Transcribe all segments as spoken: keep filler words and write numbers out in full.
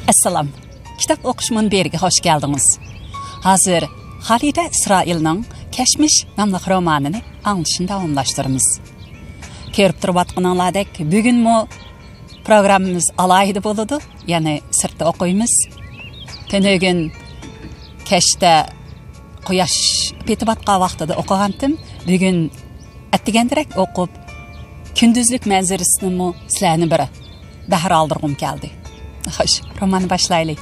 ئەسسالام. كىتاب ئوقۇش مۇنبىرىگە خوش كەلدىڭىز. ھازىر خالىدە ئىسرائىلنىڭ كەشمىش ناملىق رومانىنى ئاڭلىشىنى داۋاملاشتۇرىمىز. كۆرۈپ تۇرۇۋاتقىنىڭلاردەك، بۈگۈنمۇ پروگراممىمىز ئالاھىدە بولىدۇ، يەنى سىرتتا ئوقۇيمىز. تۈنۈگۈن كەچتە قۇياش پېتىۋاتقان ۋاقتىدا ئوقۇغانتىم. بۈگۈن ئەتىگەندىرەك ئوقۇپ، كۈندۈزلۈك مەنزىرىسىنىمۇ سىلەرنى بىر بەھر ئالدۇرغۇم كەلدى. خوش، روماننى باشلايلى.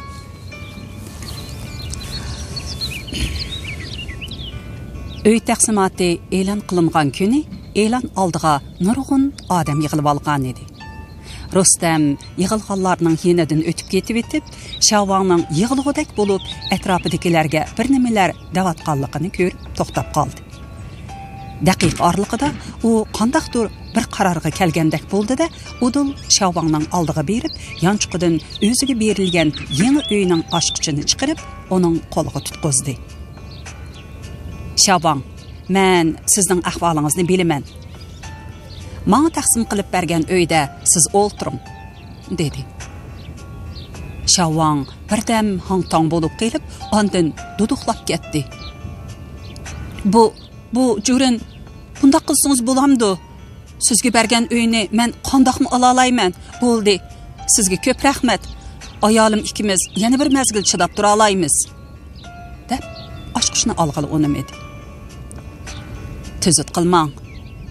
ئۆي تەقسىماتى ئېلان قىلىنغان كۈنى ئېلان ئالدىغا نۇرغۇن ئادەم يىغىلىۋالغان ئىدى. رۇستەم يىغىلغانلارنىڭ يېنىدىن ئۆتۈپ كېتىۋېتىپ، شياۋاڭنىڭ يىغلىغۇدەك بولۇپ، ئەتراپىدىكىلەرگە بىر نېمىلەر دەۋاتقانلىقىنى كۆرۈپ توختاپ قالدى. دەقىقە ئارىلىقىدا ئۇ قانداقتۇر بىر قارارغا كەلگەندەك بولدى-دە، ئۇدۇل شياۋاڭنىڭ ئالدىغا بېرىپ، يانچۇقىدىن ئۆزىگە بېرىلگەن يېڭى ئۆينىڭ ئاچقۇچىنى چىقىرىپ، ئۇنىڭ قولىغا تۇتقۇزدى. شياۋاڭ، مەن سىزنىڭ ئەھۋالىڭىزنى بىلىمەن. ماڭا تەقسىم قىلىپ بەرگەن ئۆيدە سىز ئولتۇرۇڭ، دېدى. شياۋاڭ بىردەم ھاڭ-تاڭ بولۇپ قېلىپ، ئاندىن دۇدۇقلاپ كەتتى. بۇ، بۇ جۈرۈن، بۇنداق قىلسىڭىز بولامدۇ؟ سىزگە بەرگەن ئۆينى مەن قانداقمۇ ئالالايمەن؟ بولدى، سىزگە كۆپ رەھمەت. ئايالىم ئىككىمىز يەنە بىر مەزگىل چىداپ تۇرالايمىز، دەپ، ئاچقۇچنى ئالغىلى ئۇنىمىدى. تۈزۈت قىلماڭ.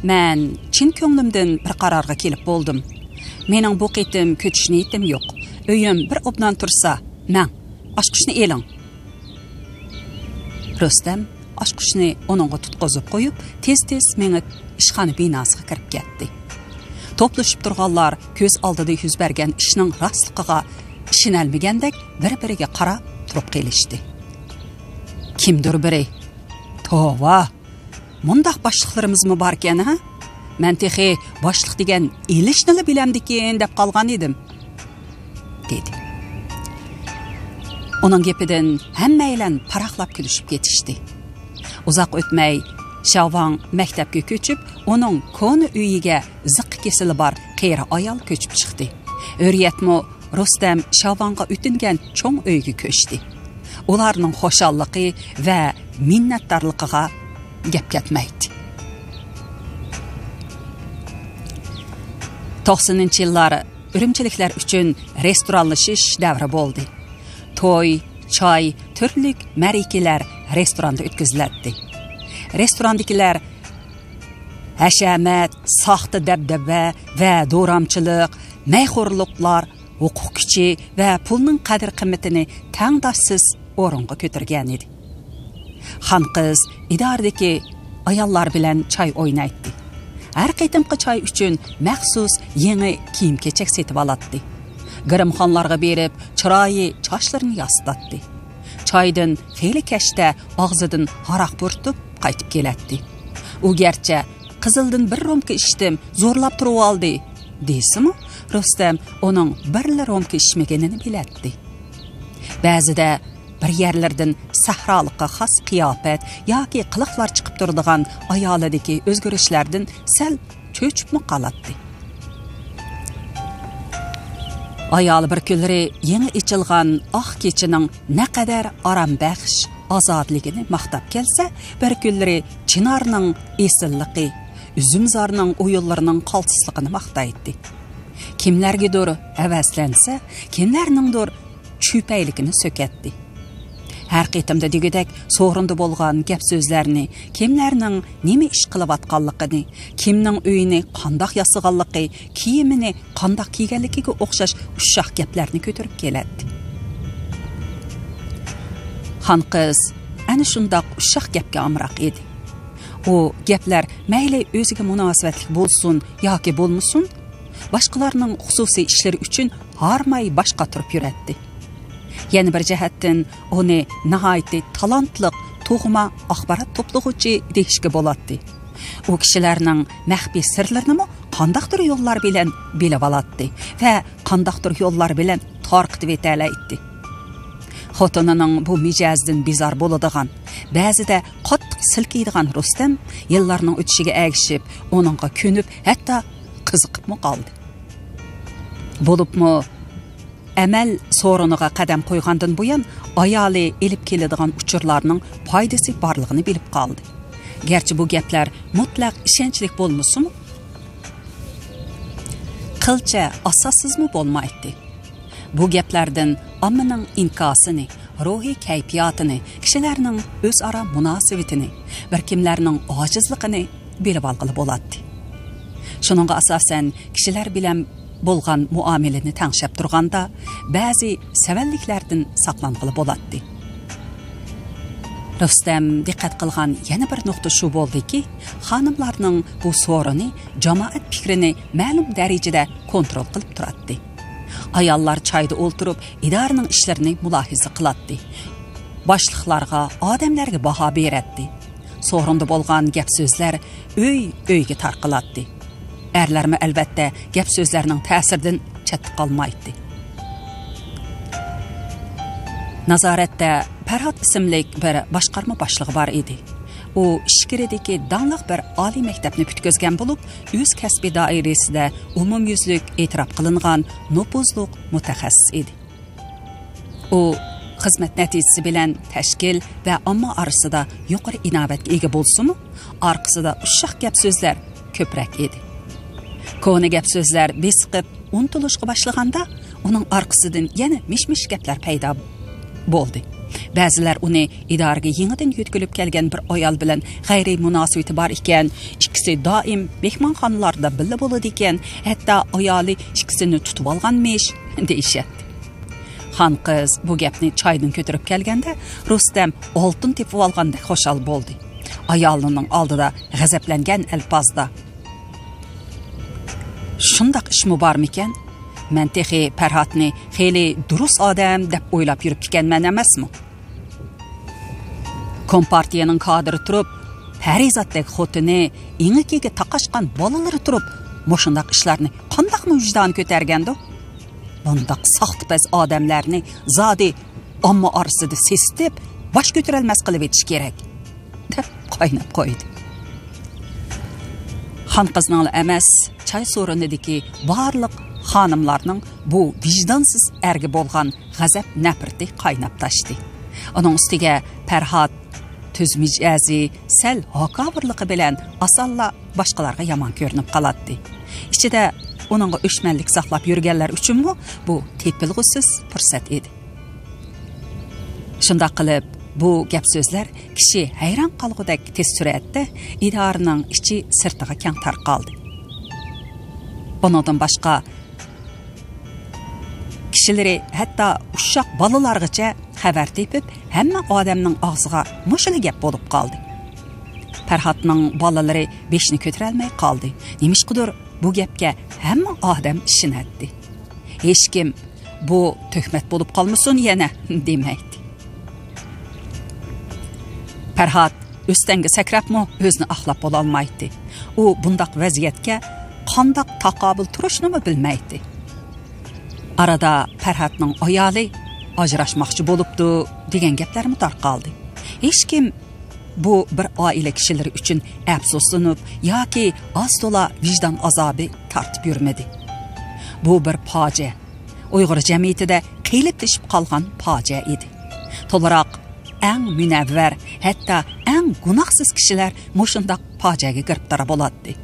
مەن چىن كۆڭلۈمدىن بىر قارارغا كېلىپ بولدۇم. مېنىڭ بۇ قېتىم كۆچۈش نىيىتىم يوق. ئۆيۈم بىر ئوبدان تۇرسا، مەن، ئاچقۇچنى ئېلىڭ. رۇستەم ئاچقۇچنى ئۇنىڭغا تۇتقۇزۇپ قويۇپ، تېز-تېز مېڭىپ، ئىشخانا بىناسىغا كىرىپ كەتتى. توپلىشىپ تۇرغانلار كۆز ئالدىدا يۈز بەرگەن ئىشنىڭ راستلىقىغا ئىشىنەلمىگەندەك بىر-بىرىگە قاراپ تۇرۇپ قېلىشتى. كىمدۇر بىرى، «توۋا! مۇنداق باشلىقلىرىمىزمۇ باركەن، ھە؟ مەن تېخى باشلىق دېگەن ئېلىشنىلا بىلەمدىكىن دەپ قالغان ئىدىم»، دېدى. ئۇنىڭ گېپىدىن ھەممەيلەن پاراقلاپ كۈلۈشۈپ كېتىشتى. ئۇزاق ئۆتمەي، شياۋاڭ مەكتەپكە كۆچۈپ، ئۇنىڭ كونا ئۆيىگە زىققا كېسىلى بار قېرى ئايال كۆچۈپ چىقتى. ھۆرىيەتمۇ رۇستەم شياۋاڭغا ئۆتۈنگەن چوڭ ئۆيگە كۆچتى. ئۇلارنىڭ خۇشاللىقى ۋە مىننەتدارلىقىغا گەپ كەتمەيتتى. توقسىنىنچى يىللار ئۈرۈمچىلىكلەر ئۈچۈن رېستورانلىشىش دەۋرى بولدى. توي، چاي، تۈرلۈك مەرىكىلەر رېستوراندا ئۆتكۈزۈلەتتى. رېستوراندىكىلەر ھەشەمەت، ساختا دەبدەبە ۋە دورامچىلىق، مەيخورلۇقلار، ھوقۇق كۈچى ۋە پۇلنىڭ قەدىر-قىممىتىنى تەڭداشسىز ئورۇنغا كۆتۈرگەن ئىدى. خانقىز ئىدارىدىكى ئاياللار بىلەن چاي ئوينايتتى. ھەر قېتىمقى چاي ئۈچۈن مەخسۇس يېڭى كىيىم-كېچەك سېتىۋالاتتى. گىرىمخانلارغا بېرىپ، چىرايى، چاچلىرىنى ياسىتاتتى. چايدىن خېلى كەچتە ئاغزىدىن ھاراق پۇرىتىپ قايتىپ كېلەتتى. ئۇ گەرچە «قىزىلدىن بىر رومكا ئىچتىم، زورلاپ تۇرۇۋالدى» دېسىمۇ، رۇستەم ئۇنىڭ بىرلا رومكا ئىچمىگىنىنى بىلەتتى. بەزىدە بىر يەرلىرىدىن سەھرالىققا خاس قىياپەت ياكى قىلىقلار چىقىپ تۇرىدىغان ئايالىدىكى ئۆزگىرىشلەردىن سەل چۆچۈپمۇ قالاتتى. ئايالى بىر كۈنلىرى يېڭى ئېچىلغان ئاق كېچىنىڭ نەقەدەر ئارام بەخش ئازادىلىكىنى ماختاپ كەلسە، بىر كۈنلىرى چىنارنىڭ ئېسىللىقى، ئۈزۈمزارنىڭ ئويۇنلىرىنىڭ قالتىسلىقىنى ماختايتتى. كىملەرگىدۇر ھەۋەسلەنسە، كىملەرنىڭدۇر چۈپەيلىكىنى سۆكەتتى. ھەر قېتىمدا دېگۈدەك سورۇندا بولغان گەپ-سۆزلەرنى، كىملەرنىڭ نېمە ئىش قىلىۋاتقانلىقىنى، كىمنىڭ ئۆيىنى قانداق ياسىغانلىقى، كىيىمىنى قانداق كىيگەنلىكىگە ئوخشاش ئۇششاق گەپلەرنى كۆتۈرۈپ كېلەتتى. خانقىز ئەنە شۇنداق ئۇششاق گەپكە ئامراق ئىدى. ئۇ گەپلەر مەيلى ئۆزىگە مۇناسىۋەتلىك بولسۇن ياكى بولمىسۇن، باشقىلارنىڭ خۇسۇسىي ئىشلىرى ئۈچۈن ھارماي باش قاتۇرۇپ يۈرەتتى. يەنە بىر جەھەتتىن ئۇنى ناھايىتى تالانتلىق تۇغما ئاخبارات توپلىغۇچى دېيىشكە بولاتتى. ئۇ كىشىلەرنىڭ مەخپىي سىرلىرىنىمۇ قانداقتۇر يوللار بىلەن بىلىۋالاتتى ۋە قانداقتۇر يوللار بىلەن تارقىتىۋېتەلەيتتى. خوتۇنىنىڭ بۇ مىجەزىدىن بىزار بولىدىغان، بەزىدە قاتتىق سىلكىيدىغان رۇستەم يىللارنىڭ ئۆتۈشىگە ئەگىشىپ، ئۇنىڭغا كۆنۈپ، ھەتتا قىزىقىپمۇ قالدى. بولۇپمۇ ئەمەل سورۇنىغا قەدەم قويغاندىن بۇيان، ئايالى ئېلىپ كېلىدىغان ئۇچۇرلارنىڭ پايدىسى بارلىقىنى بىلىپ قالدى. گەرچە بۇ گەپلەر مۇتلەق ئىشەنچلىك بولمىسىمۇ، قىلچە ئاساسسىزمۇ بولمايتتى. بۇ گەپلەردىن ئاممىنىڭ ئىنكاسىنى، روھىي كەيپىياتىنى، كىشىلەرنىڭ ئۆزئارا مۇناسىۋىتىنى، بىر كىملەرنىڭ ئاجىزلىقىنى بىلىۋالغىلى بولاتتى. شۇنىڭغا ئاساسەن، كىشىلەر بىلەن بولغان مۇئامىلىنى تەڭشەپ تۇرغاندا، بەزى سەۋەنلىكلەردىن ساقلانغىلى بولاتتى. رۇستەم دىققەت قىلغان يەنە بىر نۇقتا شۇ بولدىكى، خانىملارنىڭ بۇ سورۇنى جامائەت پىكرىنى مەلۇم دەرىجىدە كونترول قىلىپ تۇراتتى. ئاياللار چايدا ئولتۇرۇپ، ئىدارىنىڭ ئىشلىرىنى مۇلاھىزە قىلاتتى. باشلىقلارغا، ئادەملەرگە باھا بېرەتتى. سورۇندا بولغان گەپ-سۆزلەر ئۆي-ئۆيگە تارقىلاتتى. ئەرلەرمۇ، ئەلۋەتتە، گەپ-سۆزلەرنىڭ تەسىرىدىن چەتتە قالمايتتى. نازارەتتە پەرھات ئىسىملىك بىر باشقارما باشلىقى بار ئىدى. ئۇ ئىچكىرىدىكى داڭلىق بىر ئالىي مەكتەپنى پۈتكۈزگەن بولۇپ، ئۆز كەسپى دائىرىسىدە ئومۇميۈزلۈك ئېتىراپ قىلىنغان نوپۇزلۇق مۇتەخەسسىس ئىدى. ئۇ خىزمەت نەتىجىسى بىلەن تەشكىل ۋە ئامما ئارىسىدا يۇقىرى ئىناۋەتكە ئىگە بولسىمۇ، ئارقىسىدا ئۇششاق گەپ-سۆزلەر كۆپرەك ئىدى. كونا گەپ-سۆزلەر بېسىقىپ ئۇنتۇلۇشقا باشلىغاندا، ئۇنىڭ ئارقىسىدىن يەنە مىش-مىش گەپلەر پەيدا بولدى. بەزىلەر ئۇنى ئىدارىگە يېڭىدىن يۆتكىلىپ كەلگەن بىر ئايال بىلەن غەيرىي مۇناسىۋىتى بار ئىكەن، ئىككىسى دائىم مېھمانخانىلاردا بىللە بولىدىكەن، ھەتتا ئايالى ئىككىسىنى تۇتۇۋالغانمىش، دېيىشەتتى. خان قىز بۇ گەپنى چايدىن كۆتۈرۈپ كەلگەندە، رۇستەم ئالتۇن تېپىۋالغاندەك خۇشال بولدى. ئايالىنىڭ ئالدىدا غەزەپلەنگەن ئەلپازدا، «شۇنداق ئىشمۇ بارمىكەن؟ مەن تېخى پەرھاتنى خېلى دۇرۇس ئادەم دەپ ئويلاپ يۈرۈپتىكەنمەن ئەمەسمۇ؟ كومپارتىيەنىڭ كادىرى تۇرۇپ، پەرىزاتتەك خوتۇنى، ئېڭىكىگە تاقاشقان بالىلىرى تۇرۇپ، مۇشۇنداق ئىشلارنى قانداقمۇ ۋىجدانى كۆتەرگەندۇ؟ بۇنداق ساختىپەز ئادەملەرنى زادى ئامما ئارىسىدا سېسىتىپ، باش كۆتۈرەلمەس قىلىۋېتىش كېرەك» دەپ قايناپ قويدى. خان قىزنىڭلا ئەمەس، چاي سورۇنىدىكى بارلىق خانىملارنىڭ بۇ ۋىجدانسىز ئەرگە بولغان غەزەپ نەپرىتى قايناپ تاشتى. ئۇنىڭ ئۈستىگە پەرھات تۈز مىجەزى، سەل ھاكاۋۇرلۇقى بىلەن ئاسانلا باشقىلارغا يامان كۆرۈنۈپ قالاتتى. ئىچىدە ئۇنىڭغا ئۆچمەنلىك ساقلاپ يۈرگەنلەر ئۈچۈنمۇ بۇ تېپىلغۇسىز پۇرسەت ئىدى. شۇنداق قىلىپ، بۇ گەپ-سۆزلەر كىشى ھەيران قالغۇدەك تېز سۈرئەتتە ئىدارىنىڭ ئىچى سىرتىغا كەڭ تارقالدى. بۇنىڭدىن باشقا، كىشىلىرى ھەتتا ئۇششاق بالىلارغىچە خەۋەر تېپىپ، ھەممە ئادەمنىڭ ئاغزىغا مۇشۇلا گەپ بولۇپ قالدى. پەرھاتنىڭ بالىلىرى بېشىنى كۆتۈرەلمەي قالدى. نېمىشقىدۇر بۇ گەپكە ھەممە ئادەم ئىشىنەتتى. ھېچكىم «بۇ تۆھمەت بولۇپ قالمىسۇن يەنە» دېمەيتتى. پەرھات ئۆستەڭگە سەكرەپمۇ ئۆزىنى ئاقلاپ بولالمايتتى. ئۇ بۇنداق ۋەزىيەتكە قانداق تاقابىل تۇرۇشنىمۇ بىلمەيتتى. ئارىدا پەرھاتنىڭ ئايالى ئاجراشماقچى بولۇپتۇ دېگەن گەپلەرمۇ تارقالدى. ھېچكىم بۇ بىر ئائىلە كىشىلىرى ئۈچۈن ئەپسۇسلىنىپ ياكى ئاز-تولا ۋىجدان ئازابى تارتىپ يۈرمىدى. بۇ بىر پاجىئە. ئۇيغۇر جەمئىيىتىدە قېلىپلىشىپ قالغان پاجىئە ئىدى. تولاراق ئەڭ مۇنەۋۋەر، ھەتتا ئەڭ گۇناھسىز كىشىلەر مۇشۇنداق پاجىئەگە گىرىپتار بولاتتى.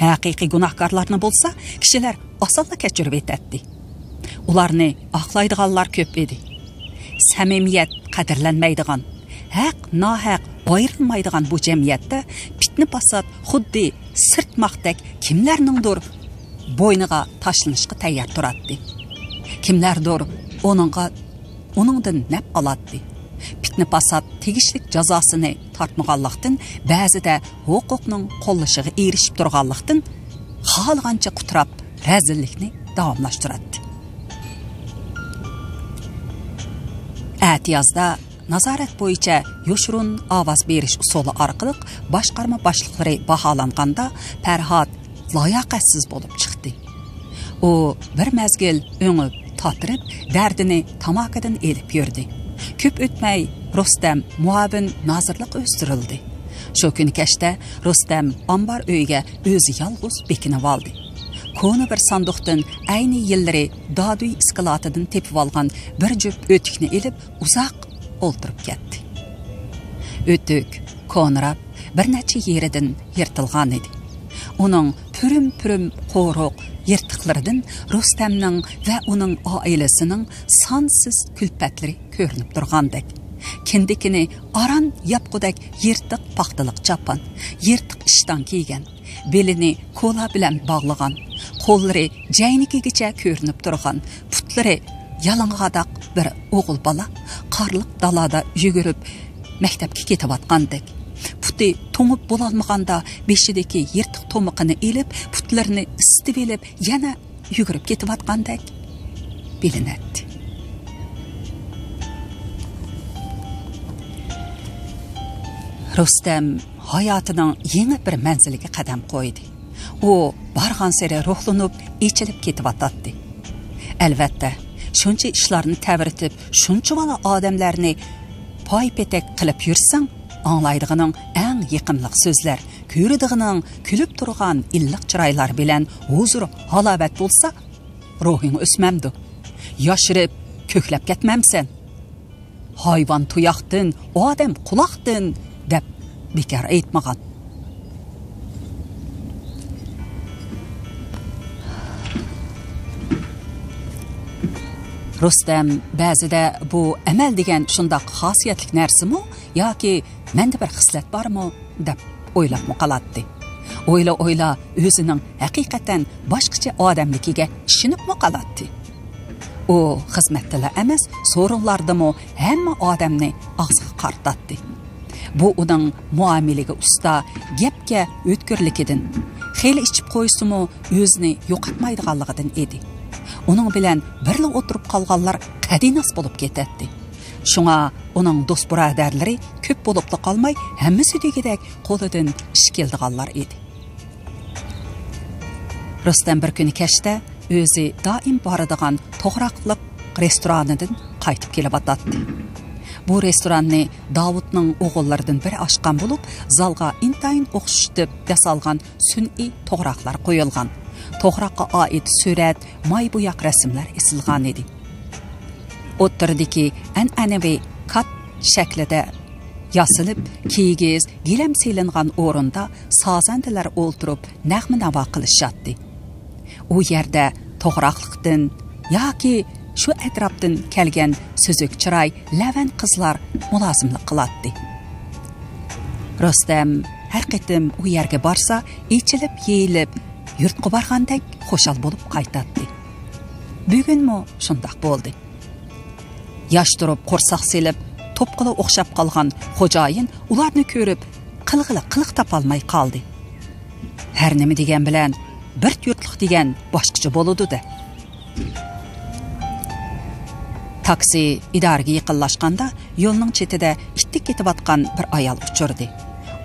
ھەقىقىي گۇناھكارلارنى بولسا كىشىلەر ئاسانلا كەچۈرۈۋېتەتتى. ئۇلارنى ئاقلايدىغانلار كۆپ ئىدى. سەمىمىيەت قەدىرلەنمەيدىغان، ھەق-ناھەق ئايرىلمايدىغان بۇ جەمئىيەتتە پىتنە-پاسات خۇددى سىرتماقتەك كىملەرنىڭدۇر بوينىغا تاشلىنىشقا تەييار تۇراتتى. كىملەردۇر ئۇنىڭغا، ئۇنىڭدىن نەپ ئالاتتى. پىتنە-پاسات تېگىشلىك جازاسىنى تارتمىغانلىقتىن، بەزىدە ھوقۇقنىڭ قوللىشىغا ئېرىشىپ تۇرغانلىقتىن، خالىغانچە قۇتراپ، رەزىللىكنى داۋاملاشتۇراتتى. ئەتىيازدا نازارەت بويىچە يوشۇرۇن ئاۋاز بېرىش ئۇسۇلى ئارقىلىق باشقارما باشلىقلىرى باھالانغاندا، پەرھات لاياقەتسىز بولۇپ چىقتى. ئۇ بىر مەزگىل ئۆڭۈپ، تاتىرىپ، دەردىنى تاماكىدىن ئېلىپ يۈردى. كۆپ ئۆتمەي، رۇستەم مۇئاۋىن نازىرلىققا ئۆستۈرۈلدى. شۇ كۈنى كەچتە رۇستەم ئامبار ئۆيىگە ئۆزى يالغۇز بېكىنىۋالدى. كونا بىر ساندۇقتىن ئەينى يىللىرى دادۈي ئىسكىلاتىدىن تېپىۋالغان بىر جۈپ ئۆتۈكنى ئېلىپ، ئۇزاق ئولتۇرۇپ كەتتى. ئۆتۈك كونىراپ، بىر نەچچە يېرىدىن يىرتىلغان ئىدى. ئۇنىڭ پۈرۈم-پۈرۈم قورۇق يىرتىقلىرىدىن رۇستەمنىڭ ۋە ئۇنىڭ ئائىلىسىنىڭ سانسىز كۈلپەتلىرى كۆرۈنۈپ تۇرغاندەك. كىندىكىنى ئاران ياپقۇدەك يىرتىق پاختىلىق چاپان، يىرتىق ئىشتان كىيگەن، بېلىنى كولا بىلەن باغلىغان، قوللىرى جەينىكىگىچە كۆرۈنۈپ تۇرغان، پۇتلىرى يالىڭاچ بىر ئوغۇل بالا قارلىق دالادا يۈگۈرۈپ مەكتەپكە كېتىۋاتقاندەك. پۇتى توڭۇپ بولالمىغاندا بېشىدىكى يىرتىق تومىقىنى ئېلىپ، پۇتلىرىنى ئىسسىتىۋېلىپ، يەنە يۈگۈرۈپ كېتىۋاتقاندەك بىلىنەتتى. رۇستەم ھاياتىنىڭ يېڭى بىر مەنزىلىگە قەدەم قويدى. ئۇ بارغانسېرى روھلىنىپ، ئېچىلىپ كېتىۋاتاتتى. ئەلۋەتتە، شۇنچە ئىشلارنى تەۋرىتىپ، شۇنچىۋالا ئادەملەرنى پاي-پېتەك قىلىپ يۈرسەڭ، ئاڭلايدىغىنىڭ ئەڭ يېقىملىق سۆزلەر، كۆرىدىغىنىڭ كۈلۈپ تۇرغان ئىللىق چىرايلار بىلەن ھۇزۇر-ھالاۋەت بولسا، روھىڭ ئۆسمەمدۇ؟ ياشىرىپ، كۆكلەپ كەتمەمسەن؟ ھايۋان تۇياقتىن، ئادەم قۇلاقتىن دەپ بىكار ئېيتمىغان. رۇستەم بەزىدە بۇ ئەمەل دېگەن شۇنداق خاسىيەتلىك نەرسىمۇ ياكى مەندە بىر خىسلەت بارمۇ دەپ ئويلاپمۇ قالاتتى. ئويلا-ئويلا ئۆزىنىڭ ھەقىقەتەن باشقىچە ئادەملىكىگە ئىشىنىپمۇ قالاتتى. ئۇ خىزمەتتىلا ئەمەس، سورۇنلاردىمۇ ھەممە ئادەمنى ئاغزىغا قارىتاتتى. بۇ ئۇنىڭ مۇئامىلىگە ئۇستا، گەپكە ئۆتكۈرلۈكىدىن، خېلى ئىچىپ قويسىمۇ ئۆزىنى يوقاتمايدىغانلىقىدىن ئىدى. ئۇنىڭ بىلەن بىرلا ئولتۇرۇپ قالغانلار قەدىناس بولۇپ كېتەتتى. شۇڭا ئۇنىڭ دوست-بۇرادەرلىرى كۆپ بولۇپلا قالماي، ھەممىسى دېگۈدەك قولىدىن ئىش كېلىدىغانلار ئىدى. رۇستەم بىر كۈنى كەچتە ئۆزى دائىم بارىدىغان توغراقلىق رېستورانىدىن قايتىپ كېلىۋاتاتتى. بۇ رېستوراننى داۋۇتنىڭ ئوغۇللىرىدىن بىرى ئاچقان بولۇپ، زالغا ئىنتايىن ئوخشىتىپ ياسالغان سۈنئىي توغراقلار قويۇلغان. توغراققا ئائىت سۈرەت، ماي بوياق رەسىملەر ئېسىلغانىدى. ئوتتۇرىدىكى ئەنئەنىۋى كات شەكلىدە ياسىلىپ، كىگىز، گىلەم سېلىنغان ئورۇندا سازەندىلەر ئولتۇرۇپ نەغمە-ناۋا قىلىشاتتى. ئۇ يەردە توغراقلىقتىن ياكى شۇ ئەتراپتىن كەلگەن سۈزۈك چىراي لەۋەن قىزلار مۇلازىملىق قىلاتتى. رۇستەم ھەر قېتىم ئۇ يەرگە بارسا، ئېچىلىپ-يېيىلىپ، يۇرتقا بارغاندەك خۇشال بولۇپ قايتاتتى. بۈگۈنمۇ شۇنداق بولدى. ياش تۇرۇپ قورساق سېلىپ، توپقىلا ئوخشاپ قالغان خوجايىن ئۇلارنى كۆرۈپ، قىلغىلى قىلىق تاپالماي قالدى. ھەر نېمە دېگەن بىلەن، بىر يۇرتلۇق دېگەن باشقىچە بولىدۇ-دە. تاكسى ئىدارىگە يېقىنلاشقاندا، يولنىڭ چېتىدە ئىتتىك كېتىۋاتقان بىر ئايال ئۇچرىدى.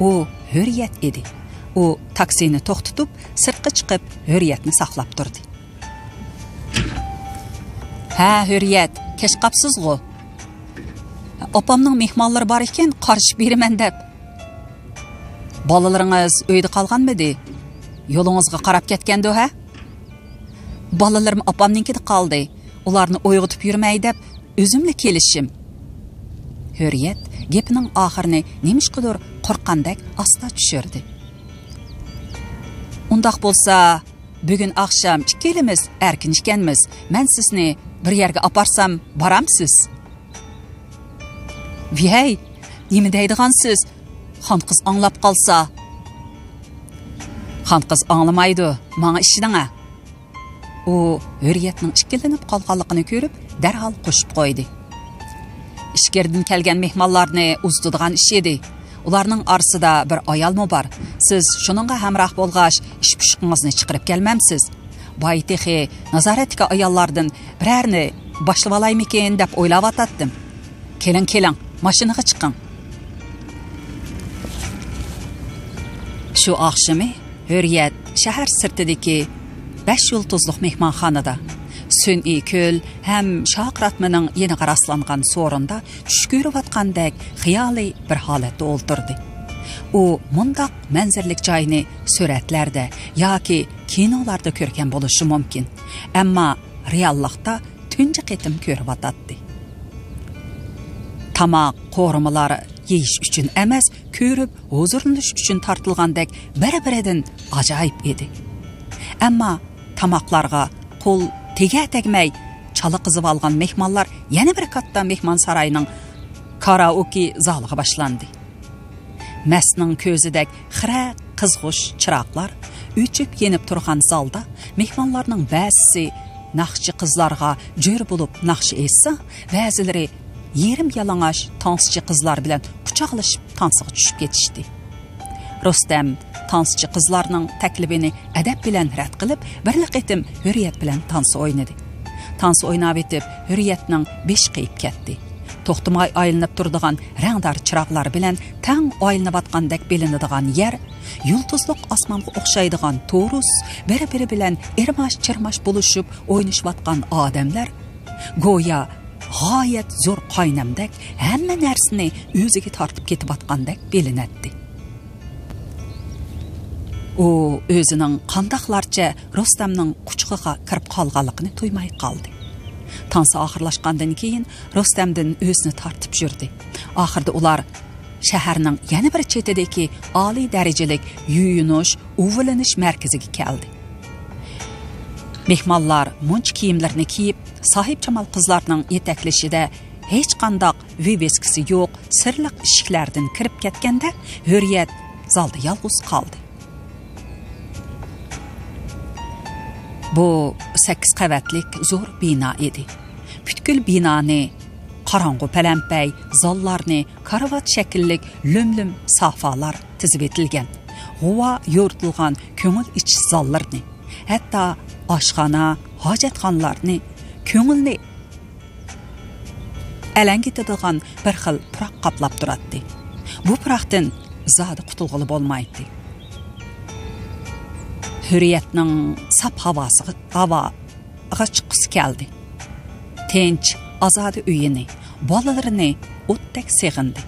ئۇ ھۆرىيەت ئىدى. ئۇ تاكسىنى توختىتىپ، سىرتقا چىقىپ، ھۆرىيەتنى ساقلاپ تۇردى. ھە، ھۆرىيەت، كەچ قاپسىزغۇ؟ ئاپامنىڭ مېھمانلىرى بار ئىكەن، قارىشىپ بېرىمەن دەپ. بالىلىرىڭىز ئۆيدە قالغانمىدى؟ يولىڭىزغا قاراپ كەتكەندۇ، ھە؟ بالىلىرىم ئاپامنىڭكىدە قالدى. ئۇلارنى ئويغىتىپ يۈرمەي دەپ، ئۆزۈملا كېلىشىم. ھۆرىيەت گېپىنىڭ ئاخىرىنى نېمىشقىدۇر قورققاندەك ئاستا چۈشۈردى. ئۇنداق بولسا، بۈگۈن ئاخشام ئىككىيلىمىز ئەركىن ئىكەنمىز. مەن سىزنى بىر يەرگە ئاپارسام، بارامسىز؟ ۋىي، نېمە دەيدىغانسىز؟ خانقىز ئاڭلاپ قالسا. خانقىز ئاڭلىمايدۇ، ماڭا ئىشىنىڭە. ئۇ ھۆرىيەتنىڭ ئىككىلىنىپ قالغانلىقىنى كۆرۈپ، دەرھال قوشۇپ قويدى. ئىچكىرىدىن كەلگەن مېھمانلارنى ئۇزىتىدىغان ئىش ئىدى. ئۇلارنىڭ ئارىسىدا بىر ئايالمۇ بار. سىز شۇنىڭغا ھەمراھ بولغاچ، ئىش-پۇشۇقىڭىزنى چىقىرىپ كەلمەمسىز؟ بايا تېخى نازارەتتىكى ئاياللاردىن بىرەرنى باشلىۋالايمىكىن دەپ ئويلاۋاتاتتىم. كېلىڭ، كېلىڭ، ماشىنىغا چىقىڭ. شۇ ئاخشىمى ھۆرىيەت شەھەر سىرتىدىكى بەش يۇلتۇزلۇق مېھمانخانىدا، سۈنئىي كۆل ھەم شارقىراتمىنىڭ يېنىغا راسلانغان سورۇندا چۈش كۆرۈۋاتقاندەك خىيالىي بىر ھالەتتە ئولتۇردى. ئۇ مۇنداق مەنزىرىلىك جاينى سۈرەتلەردە ياكى كىنولاردا كۆرگەن بولۇشى مۇمكىن، ئەمما رېئاللىقتا تۇنجى قېتىم كۆرۈۋاتاتتى. تاماق، قورۇمىلار يېيىش ئۈچۈن ئەمەس، كۆرۈپ ھۇزۇرلىنىش ئۈچۈن تارتىلغاندەك بىر-بىرىدىن ئاجايىپ ئىدى. ئەمما تاماقلارغا قول تېگە تەگمەي، چالا قىزىۋالغان مېھمانلار يەنە بىر كاتتا مېھمانساراينىڭ كارائوكې زالىغا باشلاندى. مەستنىڭ كۆزىدەك خىرە قىزغۇش چىراغلار ئۆچۈپ يېنىپ تۇرغان زالدا مېھمانلارنىڭ بەزىسى ناخشىچى قىزلارغا جۆر بولۇپ ناخشا ئېيتسا، بەزىلىرى يېرىم يالىڭاچ تانسىچى قىزلار بىلەن قۇچاقلىشىپ تانسىغا چۈشۈپ كېتىشتى. رۇستەم تانسىچى قىزلارنىڭ تەكلىپىنى ئەدەپ بىلەن رەت قىلىپ، بىرلا قېتىم ھۆرىيەت بىلەن تانسا ئوينىدى. تانسا ئويناۋېتىپ، ھۆرىيەتنىڭ بېشى قېيىپ كەتتى. توختىماي ئايلىنىپ تۇرىدىغان رەڭدار چىراغلار بىلەن تەڭ ئايلىنىۋاتقاندەك بىلىنىدىغان يەر، يۇلتۇزلۇق ئاسمانغا ئوخشايدىغان تورۇس، بىر-بىرى بىلەن ئىرماش-چىرماش بولۇشۇپ ئوينىشىۋاتقان ئادەملەر، گويا غايەت زور قاينامدەك ھەممە نەرسىنى ئۆزىگە تارتىپ كېتىۋاتقاندەك بىلىنەتتى. ئۇ ئۆزىنىڭ قانداقلارچە رۇستەمنىڭ قۇچىقىغا كىرىپ قالغانلىقىنى تۇيماي قالدى. تانسا ئاخىرلاشقاندىن كېيىن رۇستەمدىن ئۆزىنى تارتىپ يۈردى. ئاخىرىدا ئۇلار شەھەرنىڭ يەنە بىر چېتىدىكى ئالىي دەرىجىلىك يۇيۇنۇش، ئۇۋىلىنىش مەركىزىگە كەلدى. مېھمانلار مۇنچا كىيىملىرىنى كىيىپ، ساھىبجامال قىزلارنىڭ يېتەكلىشىدە ھېچقانداق ۋىۋىسكىسى يوق سىرلىق ئىشىكلەردىن كىرىپ كەتكەندە، ھۆرىيەت زالدا يالغۇز قالدى. بۇ سەككىز قەۋەتلىك زور بىنا ئىدى. پۈتكۈل بىنانى قاراڭغۇ پەلەمپەي، زاللارنى كارىۋات شەكىللىك لۆم-لۆم سافالار تىزىۋېتىلگەن، غۇۋا يورۇتۇلغان كۆڭۈل ئېچىش زاللىرىنى، ھەتتا ئاشخانا، ھاجەتخانىلارنى، كۆڭۈلنى ئەلەڭگىتىدىغان بىر خىل پۇراق قاپلاپ تۇراتتى. بۇ پۇراقتىن زادى قۇتۇلغىلى بولمايتتى. ھۆرىيەتنىڭ ساپ ھاۋاسىغا، ھاۋاغا چىققۇسى كەلدى. تىنچ، ئازادە ئۆيىنى، بالىلىرىنى ئوتتەك سېغىندى.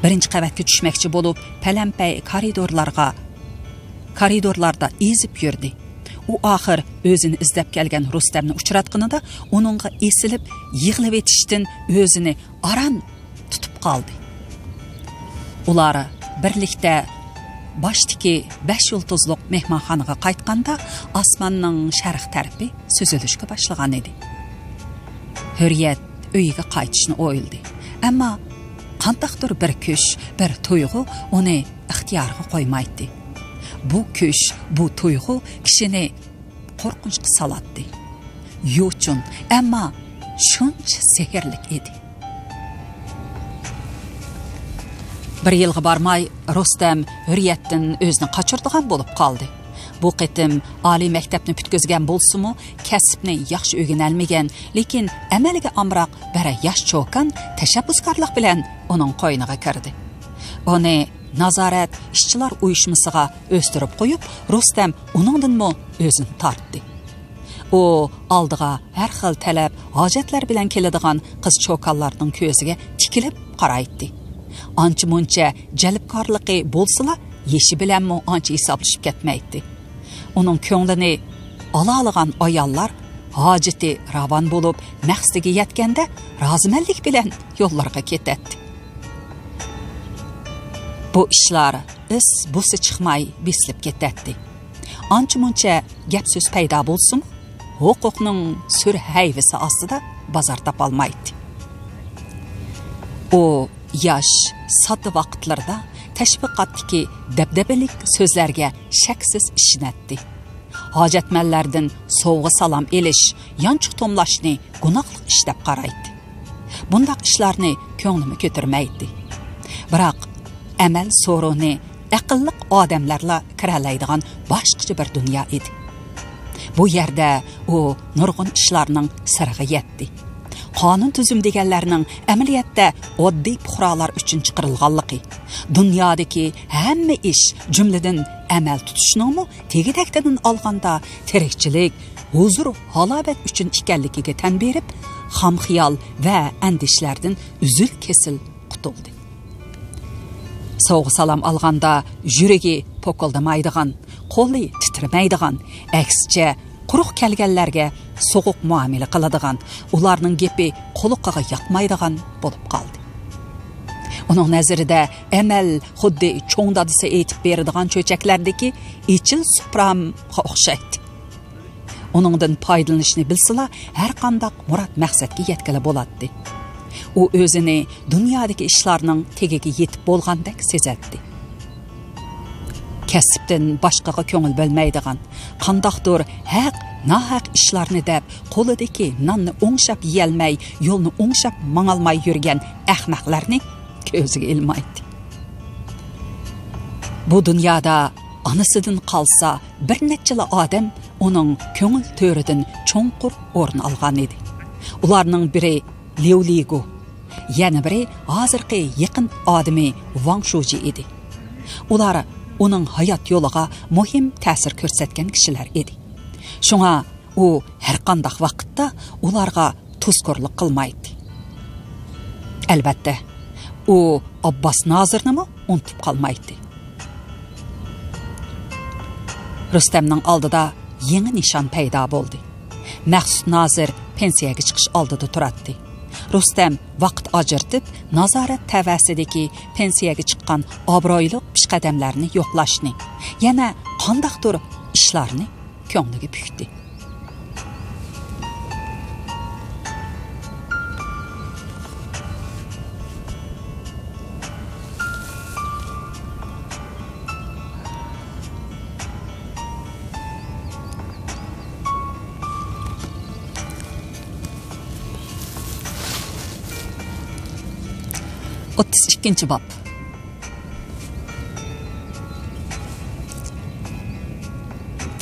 بىرىنچى قەۋەتكە چۈشمەكچى بولۇپ، پەلەمپەي كارىدورلارغا، كارىدورلاردا ئېزىپ يۈردى. ئۇ ئاخىر ئۆزىنى ئىزدەپ كەلگەن رۇستەمنى ئۇچراتقىنىدا، ئۇنىڭغا ئېسىلىپ يىغلىۋېتىشتىن ئۆزىنى ئاران تۇتۇپ قالدى. ئۇلار بىرلىكتە باشتىكى بەش يۇلتۇزلۇق مېھمانخانىغا قايتقاندا، ئاسماننىڭ شەرق تەرىپى سۈزۈلۈشكە باشلىغان ئىدى. ھۆرىيەت ئۆيىگە قايتىشنى ئويلىدى. ئەمما قانداقتۇر بىر كۈچ، بىر تۇيغۇ ئۇنى ئىختىيارىغا قويمايتتى. بۇ كۈچ، بۇ تۇيغۇ كىشىنى قورقۇنچقا سالاتتى. يوچۇن، ئەمما شۇنچە سېھىرلىك ئىدى. بىر يىلغا بارماي، رۇستەم ھۆرىيەتتىن ئۆزىنى قاچۇرىدىغان بولۇپ قالدى. بۇ قېتىم ئالىي مەكتەپنى پۈتكۈزگەن بولسىمۇ، كەسىپنى ياخشى ئۆگىنەلمىگەن، لېكىن ئەمەلگە ئامراق بىر ياش چوكان تەشەببۇسكارلىق بىلەن ئۇنىڭ قوينىغا كىردى. ئۇنى نازارەت ئىشچىلار ئۇيۇشمىسىغا ئۆستۈرۈپ قويۇپ، رۇستەم ئۇنىڭدىنمۇ ئۆزىنى تارتتى. ئۇ ئالدىغا ھەر خىل تەلەپ، ھاجەتلەر بىلەن كېلىدىغان قىز چوكانلارنىڭ كۆزىگە تىكىلىپ قارايتتى. ئانچە-مۇنچە جەلپكارلىقى بولسىلا، يېشى بىلەنمۇ ئانچە ھېسابلىشىپ كەتمەيتتى. ئۇنىڭ كۆڭلىنى ئالالىغان ئاياللار ھاجىتى راۋان بولۇپ، مەقسىتىگە يەتكەندە، رازىمەنلىك بىلەن يوللىرىغا كېتەتتى. بۇ ئىشلار ئىس بۇسى چىقماي بېسىلىپ كېتەتتى. ئانچە-مۇنچە گەپ-سۆز پەيدا بولسىمۇ، ھوقۇقنىڭ سۈر ھەيۋىسى ئاستىدا بازار تاپالمايتتى. ئۇ ياش، ساددا ۋاقىتلىرىدا تەشۋىقاتتىكى دەبدەبىلىك سۆزلەرگە شەكسىز ئىشىنەتتى. ھاجەتمەنلەردىن سوۋغا-سالام ئېلىش، يانچۇق توملاشنى گۇناھلىق ئىش دەپ قارايتتى. بۇنداق ئىشلارنى كۆڭلىمۇ كۆتۈرمەيتتى. بىراق، ئەمەل سورۇنى ئەقىللىق ئادەملەرلا كىرەلەيدىغان باشقىچە بىر دۇنيا ئىدى. بۇ يەردە ئۇ نۇرغۇن ئىشلارنىڭ سىرىغا يەتتى. قانۇن تۈزۈم دېگەنلەرنىڭ ئەمەلىيەتتە ئاددىي پۇقرالار ئۈچۈن چىقىرىلغانلىقى، دۇنيادىكى ھەممە ئىش، جۈملىدىن ئەمەل تۇتۇشنىڭمۇ تېگى-تەكتىدىن ئالغاندا تىرىكچىلىك، ھۇزۇر-ھالاۋەت ئۈچۈن ئىكەنلىكىگە تەن بېرىپ، خام خىيال ۋە ئەندىشىلەردىن ئۈزۈل-كېسىل قۇتۇلدى. سوۋغا-سالام ئالغاندا يۈرىكى پوكۇلدىمايدىغان، قولى تىترىمەيدىغان، ئەكسىچە، قۇرۇق كەلگەنلەرگە سوغۇق مۇئامىلە قىلىدىغان، ئۇلارنىڭ گېپى قۇلىقىغا ياقمايدىغان بولۇپ قالدى. ئۇنىڭ نەزىرىدە ئەمەل خۇددى چوڭ دادىسى ئېيتىپ بېرىدىغان چۆچەكلەردىكى ئېچىل سۇپرامغا ئوخشايتتى. ئۇنىڭدىن پايدىلىنىشنى بىلسىلا، ھەرقانداق مۇراد مەقسەتكە يەتكىلى بولاتتى. ئۇ ئۆزىنى دۇنيادىكى ئىشلارنىڭ تېگىگە يېتىپ بولغاندەك سېزەتتى. كەسىپتىن باشقىغا كۆڭۈل بۆلمەيدىغان، قانداقتۇر ھەق، ناھەق ئىشلارنى دەپ، قولىدىكى ناننى ئوڭشاپ يېيەلمەي، يولنى ئوڭشاپ ماڭالماي يۈرگەن ئەخمەقلەرنى كۆزىگە ئىلمايتتى. بۇ دۇنيادا ئانىسىدىن قالسا بىر نەچچىلا ئادەم ئۇنىڭ كۆڭۈل تۆرىدىن چوڭقۇر ئورۇن ئالغان ئىدى. ئۇلارنىڭ بىرى ليۇ لىگۇ، يەنە بىرى ھازىرقى يېقىن ئادىمى ۋاڭ شۇجى ئىدى. ئۇلار ئۇنىڭ ھايات يولىغا مۇھىم تەسىر كۆرسەتكەن كىشىلەر ئىدى. شۇڭا ئۇ ھەرقانداق ۋاقىتتا ئۇلارغا تۇزكورلۇق قىلمايتتى. ئەلۋەتتە، ئۇ ئابباس نازىرنىمۇ ئۇنتۇپ قالمايتتى. رۇستەمنىڭ ئالدىدا يېڭى نىشان پەيدا بولدى. مەخسۇت نازىر پېنسىيەگە چىقىش ئالدىدا تۇراتتى. رۇستەم ۋاقىت ئاجرىتىپ، نازارەت تەۋەسىدىكى پېنسىيەگە چىققان ئابرۇيلۇق پېشقەدەملەرنى يوقلاشنى، يەنە قانداقتۇر ئىشلارنى كۆڭلىگە پۈكتى. ئوتتۇز ئىككىنچى باب.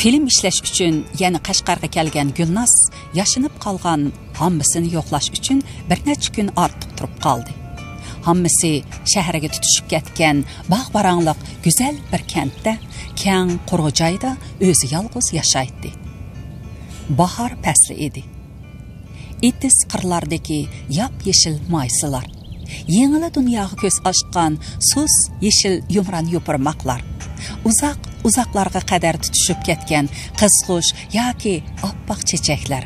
فىلىم ئىشلەش ئۈچۈن يەنە قەشقەرگە كەلگەن گۈلناز ياشىنىپ قالغان ھاممىسىنى يوقلاش ئۈچۈن بىر نەچچە كۈن ئارتۇق تۇرۇپ قالدى. ھاممىسى شەھەرگە تۇتىشىپ كەتكەن باغ-باراڭلىق گۈزەل بىر كەنتتە، كەڭ قۇرغۇ جايدا ئۆزى يالغۇز ياشايتتى. باھار پەسلى ئىدى. ئېتىز قىرلاردىكى ياپيېشىل مايسىلار، يېڭىلا دۇنياغا كۆز ئاچقان سۇس يېشىل يۇمران يوپۇرماقلار، ئۇزاق-ئۇزاقلارغا قەدەر تۇتىشىپ كەتكەن قىزغۇچ ياكى ئاپئاق چېچەكلەر،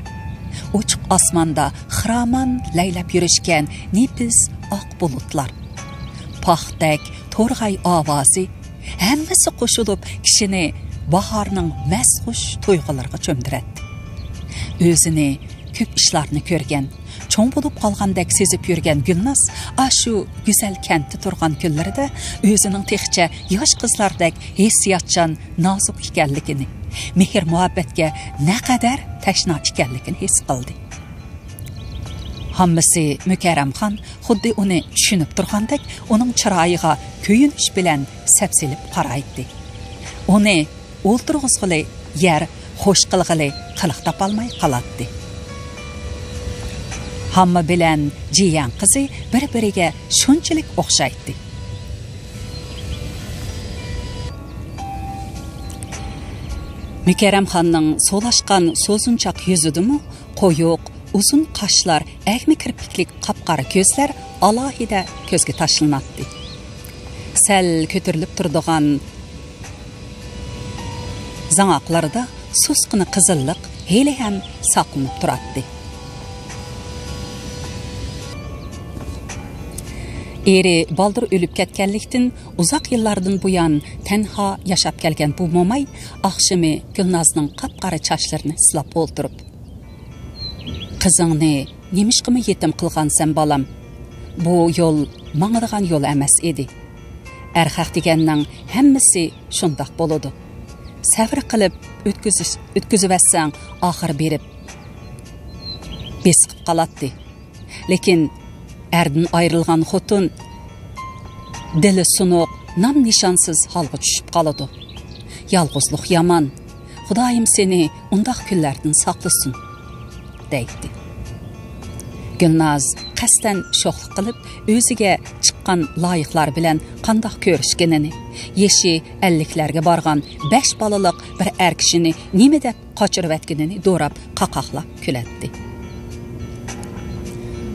ئوچۇق ئاسماندا خىرامان لەيلەپ يۈرۈشكەن نېپىز ئاق بۇلۇتلار، پاختەك تورغاي ئاۋازى، ھەممىسى قوشۇلۇپ كىشىنى باھارنىڭ مەستخۇش تۇيغۇلىرىغا چۆمدۈرەتتى. ئۆزىنى كۆپ ئىشلارنى كۆرگەن، چوڭ بولۇپ قالغاندەك سېزىپ يۈرگەن گۈلناز ئاشۇ گۈزەل كەنتتە تۇرغان كۈنلىرىدە ئۆزىنىڭ تېخىچە ياش قىزلاردەك ھېسسىياتچان، نازۇك ئىكەنلىكىنى، مېھىر-مۇھەببەتكە نەقەدەر تەشنا ئىكەنلىكىنى ھېس قىلدى. ھاممىسى مۇكەررەمخان خۇددى ئۇنى چۈشىنىپ تۇرغاندەك ئۇنىڭ چىرايىغا كۆيۈنۈش بىلەن سەپسېلىپ قارايتتى. ئۇنى ئولتۇرغۇزغىلى يەر، خوش قىلغىلى قىلىق تاپالماي قالاتتى. ھامما بىلەن جيەن قىزى بىر-بىرىگە شۇنچىلىك ئوخشايتتى. مۇكەررەمخاننىڭ سولاشقان سوزۇنچاق يۈزىدىمۇ قويۇق، ئۇزۇن قاشلار ئەگمە كىرپىكلىك قاپقارا كۆزلەر ئالاھىدە كۆزگە تاشلىناتتى. سەل كۆتۈرۈلۈپ تۇرىدىغان زاڭاقلىرىدا سۇسقىنا قىزىللىق ھېلىھەم ساقلىنىپ تۇراتتى. ئېرى بالدۇر ئۆلۈپ كەتكەنلىكتىن، ئۇزاق يىللاردىن بۇيان تەنھا ياشاپ كەلگەن بۇ موماي ئاخشىمى گۈلنازنىڭ قاپقارا چاچلىرىنى سىلاپ ئولتۇرۇپ، «قىزىڭنى نېمىشقىمۇ يېتىم قىلغانسەن، بالام؟ بۇ يول ماڭىدىغان يول ئەمەس ئىدى. ئەرخەق دېگەننىڭ ھەممىسى شۇنداق بولىدۇ. سەۋر قىلىپ ئۆتكۈزۈش-، ئۆتكۈزۈۋەتسەڭ، ئاخىرى بېرىپ بېسىقىپ قالاتتى. لېكىن ئەردىن ئايرىلغان خوتۇن دىلى سۇنۇق، نام-نىشانسىز ھالغا چۈشۈپ قالىدۇ. يالغۇزلۇق يامان. خۇدايىم سېنى ئۇنداق كۈنلەردىن ساقلىسۇن» دەيتتى. گۈلناز قەستەن شوخلۇق قىلىپ، ئۆزىگە چىققان لايىقلار بىلەن قانداق كۆرۈشكىنىنى، يېشى ئەللىكلەرگە بارغان بەش بالىلىق بىر ئەر كىشىنى نېمە دەپ قاچۇرۇۋەتكىنىنى دوراپ قاقاقلاپ كۈلەتتى.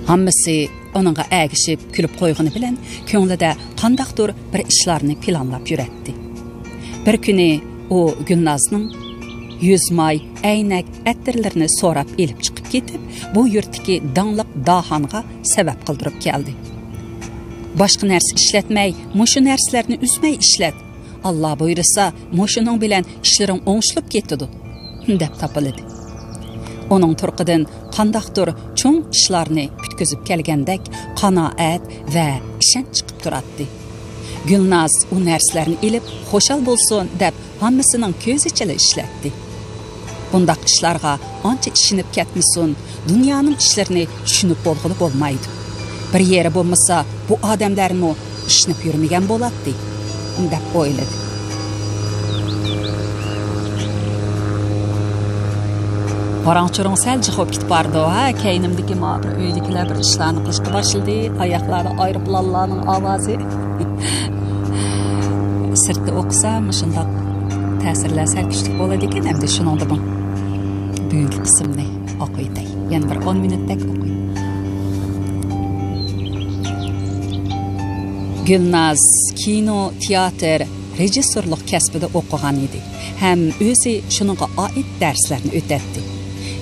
ھەممىسى ئۇنىڭغا ئەگىشىپ كۈلۈپ قويغىنى بىلەن، كۆڭلىدە قانداقتۇر بىر ئىشلارنى پىلانلاپ يۈرەتتى. بىر كۈنى ئۇ گۈلنازنىڭ يۈز ماي، ئەينەك، ئەتىرلىرىنى سوراپ ئېلىپ چىقىپ كېتىپ، بۇ يۇرتتىكى داڭلىق داھانغا سەۋەب قىلدۇرۇپ كەلدى. باشقا نەرسە ئىشلەتمەي، مۇشۇ نەرسىلەرنى ئۈزمەي ئىشلەت. ئاللا بۇيرۇسا، مۇشۇنىڭ بىلەن ئىشلىرىڭ ئوڭشىلىپ كېتىدۇ، دەپ تاپىلىدى. ئۇنىڭ تۇرقىدىن قانداقتۇر چوڭ ئىشلارنى پۈتكۈزۈپ كەلگەندەك قانائەت ۋە ئىشەنچ چىقىپ تۇراتتى. گۈلناز ئۇ نەرسىلەرنى ئېلىپ، خۇشال بولسۇن دەپ، ھەممىسىنىڭ كۆزى ئىچىلا ئىشلەتتى. بۇنداق ئىشلارغا ئانچە ئىشىنىپ كەتمىسۇن، دۇنيانىڭ ئىشلىرىنى چۈشىنىپ بولغىلى بولمايدۇ. بىر يېرى بولمىسا، بۇ ئادەملەرمۇ ئىشىنىپ يۈرمىگەن بولاتتى، دەپ ئويلىدى. ۋاراڭ-چۇرۇڭ سەل جىق بولۇپ كېتىپ بارىدۇ، ھە؟ كەينىمدىكى ما بىر ئۆيدىكىلەر بىر ئىشلارنى قىلىشقا باشلىدى. ئاياقلاردا ئايروپىلانلارنىڭ ئاۋازى. سىرتتا ئوقۇسا، مۇشۇنداق تەسىرلەر سەل كۈچلۈك بولىدىكەن. ئەمدى شۇنىڭدىمۇ بۈگۈنكى قىسىمنى ئوقۇۋېتەي. يەنە بىر ئون مىنۇتتەك ئوقۇي. گۈلناز كىنو، تىياتىر، رېژىسسورلۇق كەسپىدە ئوقۇغان ئىدى ھەم ئۆزى شۇنىڭغا ئائىت دەرسلەرنى ئۆتەتتى.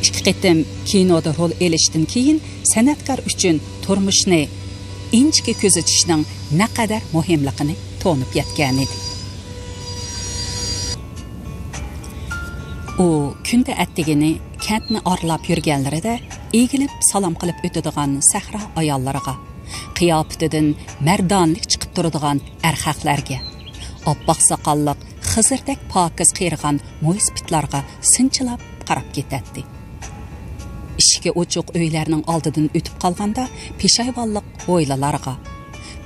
ئىككى قېتىم كىنودا رول ئېلىشتىن كېيىن سەنئەتكار ئۈچۈن تۇرمۇشنى ئىنچىكە كۆزىتىشنىڭ نەقەدەر مۇھىملىقىنى تونۇپ يەتكەنىدى. ئۇ كۈندە ئەتىگىنى كەنتنى ئارىلاپ يۈرگەنلىرىدە ئېگىلىپ سالام قىلىپ ئۆتىدىغان سەھرا ئاياللىرىغا، قىياپىتىدىن مەردانىلىك چىقىپ تۇرىدىغان ئەرخەقلەرگە، ئاپئاق ساقاللىق خىزىردەك پاكىز قېرىغان مويسىپىتلارغا سىنچىلاپ قاراپ كېتەتتى. ئىشىكى ئوچۇق ئۆيلەرنىڭ ئالدىدىن ئۆتۈپ قالغاندا پېشايۋانلىق ھويلىلارغا،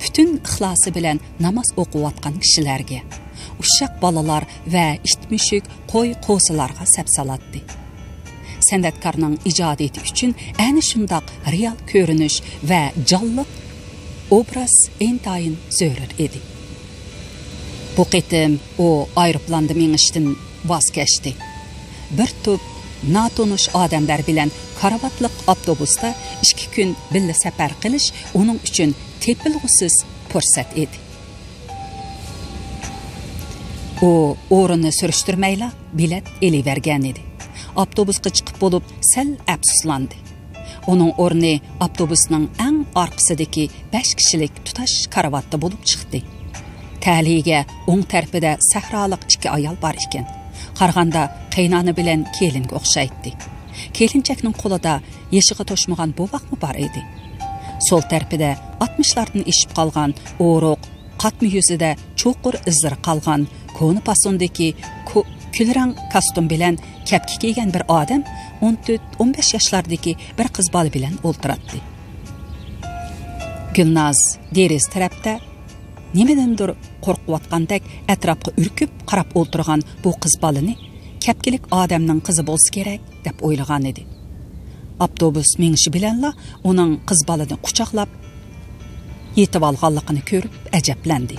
پۈتۈن ئىخلاسى بىلەن ناماز ئوقۇۋاتقان كىشىلەرگە، ئۇششاق بالىلار ۋە ئىت-مۈشۈك، قوي-قوزىلارغا سەپسالاتتى. سەنئەتكارنىڭ ئىجادىيىتى ئۈچۈن ئەنە شۇنداق رېئال كۆرۈنۈش ۋە جانلىق ئوبراز ئىنتايىن زۆرۈر ئىدى. بۇ قېتىم ئۇ ئايروپىلاندا مېڭىشتىن ۋاز كەچتى. بىر توپ ناتونۇش ئادەملەر بىلەن كارىۋاتلىق ئاپتوبۇستا ئىككى كۈن بىللە سەپەر قىلىش ئۇنىڭ ئۈچۈن تېپىلغۇسىز پۇرسەت ئىدى. ئۇ ئورۇننى سۈرۈشتۈرمەيلا بېلەت ئېلىۋەرگەنىدى. ئاپتوبۇسقا چىقىپ بولۇپ سەل ئەپسۇسلاندى. ئۇنىڭ ئورنى ئاپتوبۇسنىڭ ئەڭ ئارقىسىدىكى بەش كىشىلىك تۇتاش كارىۋاتتا بولۇپ چىقتى. تەلىيىگە ئوڭ تەرىپىدە سەھرالىق ئىككى ئايال بار ئىكەن. قارىغاندا قېيىنئانا بىلەن كېلىنگە ئوخشايتتى. كېلىنچەكنىڭ قولىدا يېشىغا توشمىغان بوۋاقمۇ بار ئىدى. سول تەرىپىدە ئاتمىشلاردىن ئېشىپ قالغان ئورۇق، قاتما يۈزىدە چوقۇر ئىزلىرى قالغان، كونا پاسوندىكى كو-، كۈلرەڭ كاستيۇم بىلەن كەپكە كىيگەن بىر ئادەم ئون تۆت، ئون بەش ياشلاردىكى بىر قىز بالا بىلەن ئولتۇراتتى. گۈلناز دېرىزە تەرەپتە نېمىدىندۇر قورقۇۋاتقاندەك ئەتراپقا ئۈركۈپ قاراپ ئولتۇرغان بۇ قىز بالىنى كەپكىلىك ئادەمنىڭ قىزى بولسا كېرەك دەپ ئويلىغان ئىدى. ئاپتوبۇس مېڭىشى بىلەنلا ئۇنىڭ قىز بالىنى قۇچاقلاپ يېتىۋالغانلىقىنى كۆرۈپ ئەجەبلەندى.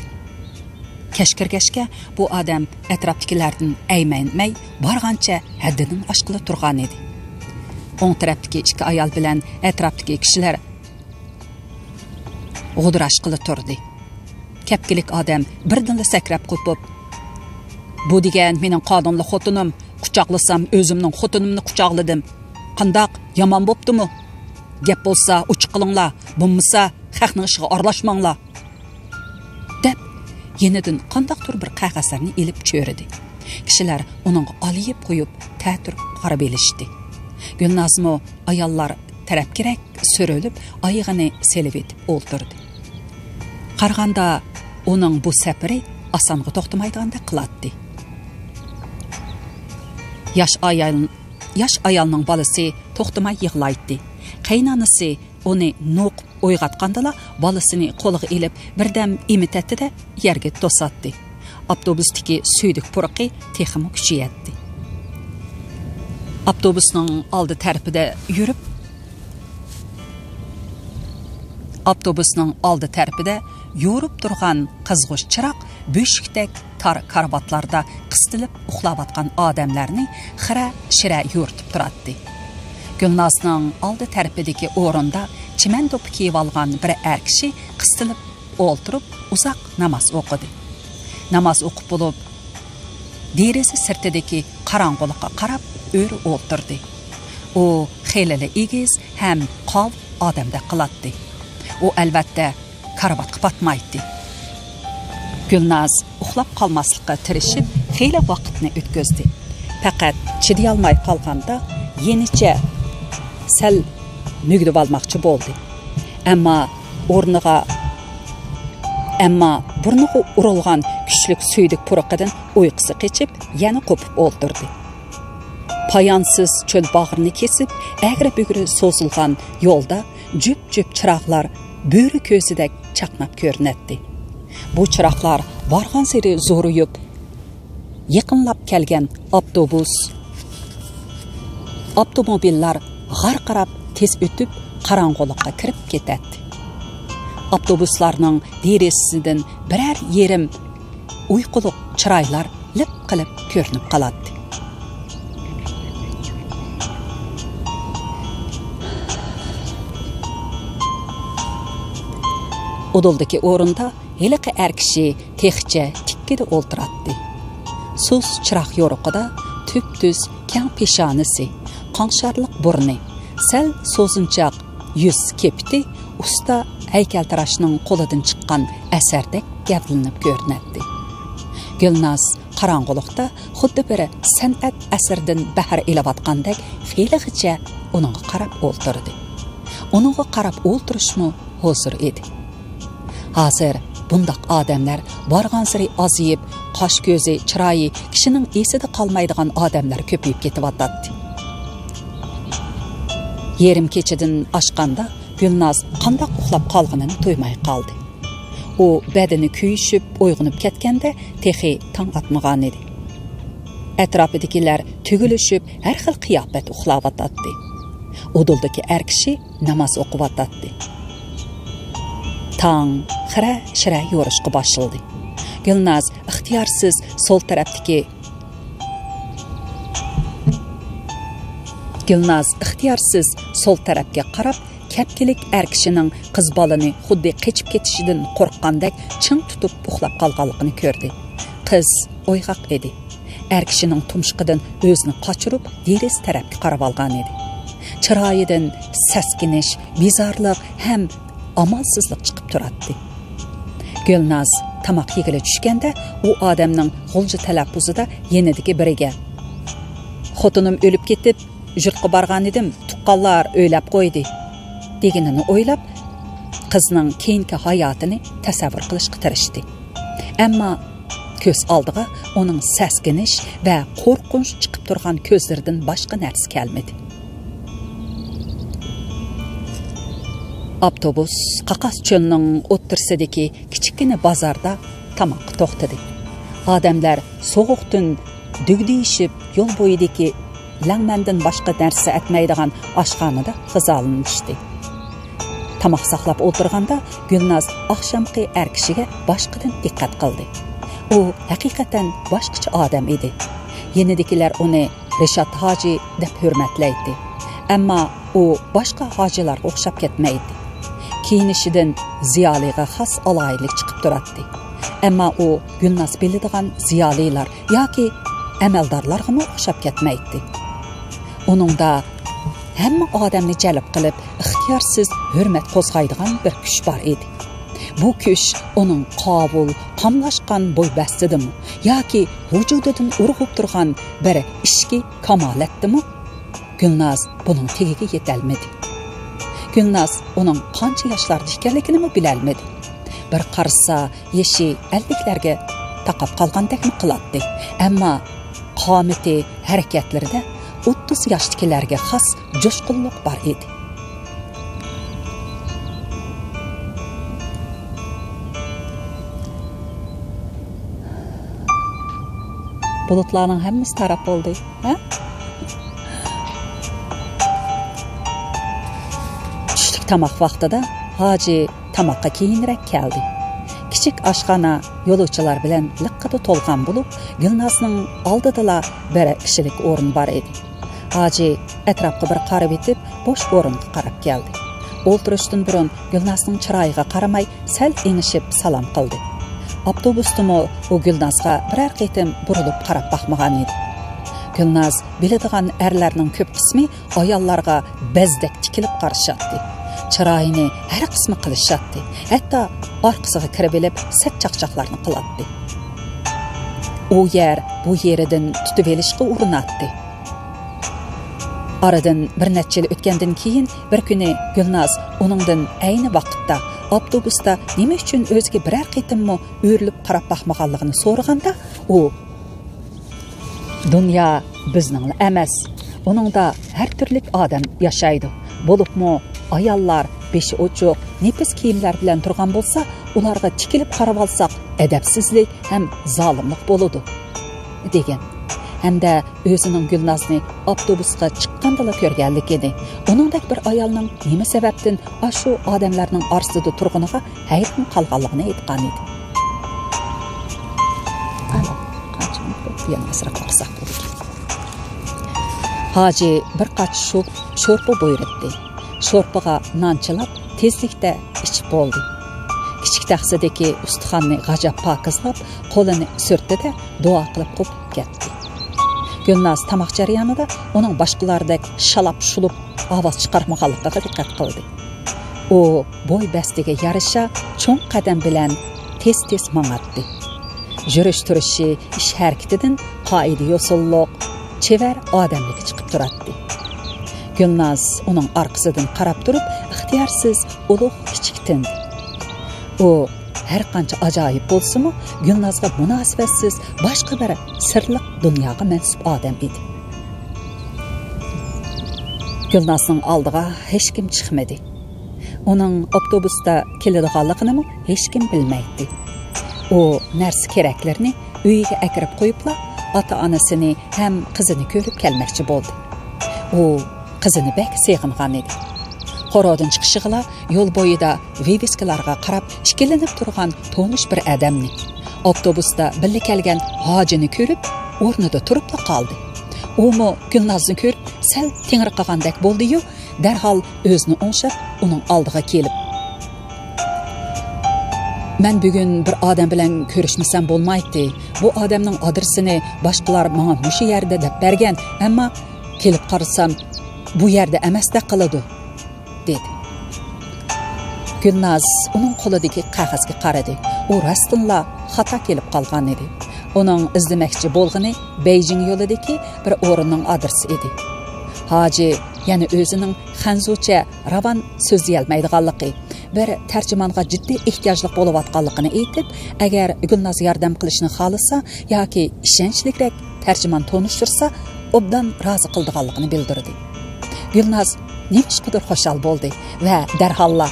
كەچ كىرگەچكە بۇ ئادەم ئەتراپتىكىلەردىن ئەيمەنمەي بارغانچە ھەددىدىن ئاشقىلى تۇرغان ئىدى. ئوڭ تەرەپتىكى ئىككى ئايال بىلەن ئەتراپتىكى كىشىلەر غۇدۇراشقىلى تۇردى. كەپكىلىك ئادەم بىردىنلا سەكرەپ قوپۇپ، «بۇ دېگەن مېنىڭ قانۇنلۇق خوتۇنۇم، قۇچاقلىسام ئۆزۈمنىڭ خوتۇنۇمنى قۇچاقلىدىم. قانداق، يامان بوپتۇمۇ؟ گەپ بولسا ئوچۇق قىلىڭلار، بولمىسا خەقنىڭ ئىشىغا ئارىلاشماڭلار.» دەپ، يېنىدىن قانداقتۇر بىر قەغەزلەرنى ئېلىپ چۆرىدى. كىشىلەر ئۇنىڭغا ئالىيىپ قويۇپ، تەتۈر قارىۋېلىشتى. گۈلنازمۇ ئاياللار تەرەپكىرەك سۆرىلىپ، ئايىغىنى سېلىۋېتىپ ئولتۇردى. قارىغاندا، ئۇنىڭ بۇ سەپىرى ئاسانغا توختىمايدىغاندەك قىلاتتى. ياش ئايال، ياش ئايالنىڭ بالىسى توختىماي يىغلايتتى. قېيىنئانىسى ئۇنى نوقۇپ ئويغاتقاندىلا، بالىسىنى قولىغا ئېلىپ، بىردەم ئېمىتەتتى-دە، يەرگە توساتتى. ئاپتوبۇستىكى سۈيدۈك پۇرىقى تېخىمۇ كۈچىيەتتى. ئاپتوبۇسنىڭ ئالدى تەرىپىدە يۈرۈپ، ئاپتوبۇسنىڭ ئالدى تەرىپىدە يورۇپ تۇرغان قىزغۇچ چىراغ بۆشۈكتەك تار كارىۋاتلاردا قىستىلىپ ئۇخلاۋاتقان ئادەملەرنى خىرە-شىرە يورۇتۇپ تۇراتتى. گۈلنازنىڭ ئالدى تەرىپىدىكى ئورۇندا چىمەن دوپپا كىيىۋالغان بىر ئەر كىشى قىستىلىپ ئولتۇرۇپ، ئۇزاق ناماز ئوقۇدى. ناماز ئوقۇپ بولۇپ، دېرىزە سىرتىدىكى قاراڭغۇلۇققا قاراپ ئۆرە ئولتۇردى. ئۇ خېلىلا ئېگىز ھەم قاۋۇل ئادەمدەك قىلاتتى. ئۇ، ئەلۋەتتە، كارىۋاتقا پاتمايتتى. گۈلناز ئۇخلاپ قالماسلىققا تىرىشىپ، خېلى ۋاقىتنى ئۆتكۈزدى. پەقەت چىدىيالماي قالغاندا، يېنىچە سەل مۈگدىۋالماقچى بولدى. ئەمما ئورنىغا، ئەمما بۇرنىغا ئۇرۇلغان كۈچلۈك سۈيدۈك پۇرىقىدىن ئۇيقۇسى قېچىپ، يەنە قوپۇپ ئولتۇردى. پايانسىز چۆل باغرىنى كېسىپ، ئەگرى-بۈگرى سوزۇلغان يولدا جۈپ-جۈپ چىراغلار بۆرە كۆزىدەك چاقناپ كۆرۈنەتتى. بۇ چىراغلار بارغانسېرى زورىيىپ، يېقىنلاپ كەلگەن ئاپتوبۇس، ئاپتوموبىللار غارقىراپ تېز ئۆتۈپ، قاراڭغۇلۇققا كىرىپ كېتەتتى. ئاپتوبۇسلارنىڭ دېرىزىسىدىن بىرەر يېرىم ئۇيقۇلۇق چىرايلار لىپ قىلىپ كۆرۈنۈپ قالاتتى. ئۇدۇلدىكى ئورۇندا ھېلىقى ئەر كىشى تېخىچە تىككىدە ئولتۇراتتى. سۇس چىراغ يورۇقىدا تۈپتۈز كەڭ پېشانىسى، قاڭشارلىق بۇرنى، سەل سوزۇنچاق يۈز كېپىتى ئۇستا ھەيكەلتىراشنىڭ قولىدىن چىققان ئەسەردەك گەۋدىلىنىپ كۆرۈنەتتى. گۈلناز قاراڭغۇلۇقتا خۇددى بىر سەنئەت ئەسىرىدىن بەھر ئېلىۋاتقاندەك خېلىغىچە ئۇنىڭغا قاراپ ئولتۇردى. ئۇنىڭغا قاراپ ئولتۇرۇشمۇ ھۇزۇر ئىدى. ھازىر بۇنداق ئادەملەر بارغانسېرى ئازىيىپ، قاش-كۆزى، چىرايى كىشىنىڭ ئېسىدە قالمايدىغان ئادەملەر كۆپىيىپ كېتىۋاتاتتى. يېرىم كېچىدىن ئاشقاندا گۈلناز قانداق ئۇخلاپ قالغىنىنى تۇيماي قالدى. ئۇ بەدىنى كۆيۈشۈپ ئويغىنىپ كەتكەندە تېخى تاڭ ئاتمىغانىدى. ئەتراپىدىكىلەر تۈگۈلۈشۈپ ھەر خىل قىياپەت ئۇخلاۋاتاتتى. ئۇدۇلدىكى ئەر كىشى ناماز ئوقۇۋاتاتتى. تاڭ خىرە-شىرە يورۇشقا باشلىدى. گۈلناز ئىختىيارسىز سول تەرەپتىكى، گۈلناز ئىختىيارسىز سول تەرەپكە قاراپ، كەپكىلىك ئەر كىشىنىڭ قىز بالىنى خۇددى قېچىپ كېتىشىدىن قورققاندەك چىڭ تۇتۇپ ئۇخلاپ قالغانلىقىنى كۆردى. قىز ئويغاق ئىدى. ئەر كىشىنىڭ تۇمشۇقىدىن ئۆزىنى قاچۇرۇپ، دېرىزە تەرەپكە قاراۋالغانىدى. چىرايىدىن سەسكىنىش، بىزارلىق ھەم ئامالسىزلىق چىقىپ تۇراتتى. گۈلناز تاماق يېگىلى چۈشكەندە، ئۇ ئادەمنىڭ غۇلجا تەلەپپۇزىدا يېنىدىكى بىرىگە، «خوتۇنۇم ئۆلۈپ كېتىپ، يۇرتقا بارغانىدىم، تۇغقانلار ئۆيلەپ قويدى» دېگىنىنى ئويلاپ، قىزنىڭ كېيىنكى ھاياتىنى تەسەۋۋۇر قىلىشقا تىرىشتى. ئەمما كۆز ئالدىغا ئۇنىڭ سەسكىنىش ۋە قورقۇنچ چىقىپ تۇرغان كۆزلىرىدىن باشقا نەرسە كەلمىدى. ئاپتوبۇس قاقاس چۆلنىڭ ئوتتۇرىسىدىكى كىچىككىنە بازاردا تاماققا توختىدى. ئادەملەر سوغۇقتىن دۈگدىيىشىپ، يول بويىدىكى لەڭمەندىن باشقا نەرسە ئەتمەيدىغان ئاشخانىدا غىزالىنىشتى. تاماق ساقلاپ ئولتۇرغاندا گۈلناز ئاخشامقى ئەر كىشىگە باشقىدىن دىققەت قىلدى. ئۇ ھەقىقەتەن باشقىچە ئادەم ئىدى. يېنىدىكىلەر ئۇنى رىشات ھاجى دەپ ھۆرمەتلەيتتى. ئەمما ئۇ باشقا ھاجىلارغا ئوخشاپ كەتمەيتتى. كىيىنىشىدىن زىيالىيغا خاس ئالاھىدىلىك چىقىپ تۇراتتى. ئەمما ئۇ گۈلناز بىلىدىغان زىيالىيلار ياكى ئەمەلدارلارغىمۇ ئوخشاپ كەتمەيتتى. ئۇنىڭدا ھەممە ئادەمنى جەلپ قىلىپ، ئىختىيارسىز ھۆرمەت قوزغايدىغان بىر كۈچ بار ئىدى. بۇ كۈچ ئۇنىڭ قاۋۇل، قاملاشقان بوي-بەستىدىمۇ ياكى ۋۇجۇدىدىن ئۇرغۇپ تۇرغان بىر ئىچكى كامالەتتىمۇ؟ گۈلناز بۇنىڭ تېگىگە يېتەلمىدى. گۈلناز ئۇنىڭ قانچە ياشلاردا ئىكەنلىكىنىمۇ بىلەلمىدى. بىر قارىسا، يېشى ئەللىكلەرگە تاقاپ قالغاندەكمۇ قىلاتتى. ئەمما قامىتى، ھەرىكەتلىرىدە ئوتتۇز ياشتىكىلەرگە خاس جۇشقۇنلۇق بار ئىدى. بۇلۇتلارنىڭ ھەممىسى تاراپ بولدى، ھە؟ چۈشلۈك تاماق ۋاقتىدا ھاجى تاماققا كېيىنرەك كەلدى. كىچىك ئاشخانا يولۇچىلار بىلەن لىققىدە تولغان بولۇپ، گۈلنازنىڭ ئالدىدىلا بىر كىشىلىك ئورۇن بار ئىدى. ھاجى ئەتراپقا بىر قارىۋېتىپ، بوش ئورۇنغا قاراپ كەلدى. ئولتۇرۇشتىن بۇرۇن گۈلنازنىڭ چىرايىغا قارىماي، سەل ئېڭىشىپ سالام قىلدى. ئاپتوبۇستىمۇ ئۇ گۈلنازغا بىرەر قېتىم بۇرۇلۇپ قاراپ باقمىغان ئىدى. گۈلناز بىلىدىغان ئەرلەرنىڭ كۆپ قىسمى ئاياللارغا بەزدەك تىكىلىپ قارىشاتتى. چىرايىنى ھەر قىسمى قىلىشاتتى. ھەتتا ئارقىسىغا كىرىۋېلىپ سەت چاقچاقلارنى قىلاتتى. ئۇ يەر بۇ يېرىدىن تۇتۇۋېلىشقا ئۇرۇناتتى. ئارىدىن بىر نەچچە يىل ئۆتكەندىن كېيىن، بىر كۈنى گۈلناز ئۇنىڭدىن ئەينى ۋاقىتتا ئاپتوبۇستا نېمە ئۈچۈن ئۆزىگە بىرەر قېتىممۇ ئۆرۈلۈپ قاراپ باقمىغانلىقىنى سورىغاندا، ئۇ، «دۇنيا بىزنىڭلا ئەمەس، ئۇنىڭدا ھەر تۈرلۈك ئادەم ياشايدۇ. بولۇپمۇ ئاياللار بېشى ئوچۇق، نېپىز كىيىملەر بىلەن تۇرغان بولسا، ئۇلارغا تىكىلىپ قارىۋالساق، ئەدەپسىزلىك ھەم زالىملىق بولىدۇ» دېگەن. ھەمدە ئۆزىنىڭ گۈلنازنى ئاپتوبۇسقا چىققاندىلا كۆرگەنلىكىنى، ئۇنىڭدەك بىر ئايالنىڭ نېمە سەۋەبتىن ئاشۇ ئادەملەرنىڭ ئارىسىدا تۇرغىنىغا ھەيران قالغانلىقىنى ئېيتقان ئىدى. ئانا، قانچە مىنۇت بولدى؟ يەنە ئازراق ئوقۇساق بولىدىكەن. ھاجى بىر قاچا شۇ شورپا بۇيرۇتتى. شورپىغا نان چىلاپ، تېزلىكتە ئىچىپ بولدى. كىچىك تەخسىدىكى ئۇستىخاننى غاجاپ پاكىزلاپ، قولىنى سۈرتتى-دە، دۇئا قىلىپ قوپۇپ كەتتى. گۈلناز تاماق جەريانىدا ئۇنىڭ باشقىلاردەك شالاپ-شۇلۇپ ئاۋاز چىقارمىغانلىقىغا دىققەت قىلدى. ئۇ بوي بەستىگە يارىشا چوڭ قەدەم بىلەن تېز-تېز ماڭاتتى. يۈرۈش-تۇرۇشى، ئىش-ھەرىكىتىدىن قائىدە-يوسۇنلۇق، چېۋەر ئادەملىكى چىقىپ تۇراتتى. گۈلناز ئۇنىڭ ئارقىسىدىن قاراپ تۇرۇپ، ئىختىيارسىز ئۇلۇغ كىچىك تىندى. ئۇ ھەر قانچە ئاجايىپ بولسىمۇ، گۈلنازغا مۇناسىۋەتسىز باشقا بىر سىرلىق دۇنياغا مەنسۇپ ئادەم ئىدى. گۈلنازنىڭ ئالدىغا ھېچكىم چىقمىدى. ئۇنىڭ ئاپتوبۇستا كېلىدىغانلىقىنىمۇ ھېچكىم بىلمەيتتى. ئۇ نەرسە-كېرەكلىرىنى ئۆيىگە ئەكىرىپ قويۇپلا، ئاتا-ئانىسىنى ھەم قىزىنى كۆرۈپ كەلمەكچى بولدى. ئۇ قىزىنى بەك سېغىنغان ئىدى. قورۇدىن چىقىشىغىلا يول بويىدا ۋىۋىسكىلارغا قاراپ ئىككىلىنىپ تۇرغان تونۇش بىر ئادەمنى، ئاپتوبۇستا بىللە كەلگەن ھاجىنى كۆرۈپ، ئورنىدا تۇرۇپلا قالدى. ئۇمۇ گۈلنازنى كۆرۈپ سەل تېڭىرقىغاندەك بولدى-يۇ، دەرھال ئۆزىنى ئوڭشاپ، ئۇنىڭ ئالدىغا كېلىپ، «مەن بۈگۈن بىر ئادەم بىلەن كۆرۈشمىسەم بولمايتتى. بۇ ئادەمنىڭ ئادرېسىنى باشقىلار ماڭا مۇشۇ يەردە دەپ بەرگەن، ئەمما كېلىپ قارىسام، بۇ يەردە ئەمەستەك قىلىدۇ» دېدى. گۈلناز ئۇنىڭ قولىدىكى قەغەزگە قارىدى. ئۇ راستتىنلا خاتا كېلىپ قالغان ئىدى. ئۇنىڭ ئىزدىمەكچى بولغىنى بېيجىڭ يولىدىكى بىر ئورۇننىڭ ئادرېسى ئىدى. ھاجى يەنە ئۆزىنىڭ خەنزۇچە راۋان سۆزلىيەلمەيدىغانلىقى، بىر تەرجىمانغا جىددىي ئېھتىياجلىق بولۇۋاتقانلىقىنى ئېيتىپ، ئەگەر گۈلناز ياردەم قىلىشنى خالىسا ياكى ئىشەنچلىكرەك تەرجىمان تونۇشتۇرسا، ئوبدان رازى قىلىدىغانلىقىنى بىلدۈردى. گۈلناز نېمىشقىدۇر خۇشال بولدى ۋە دەرھاللا،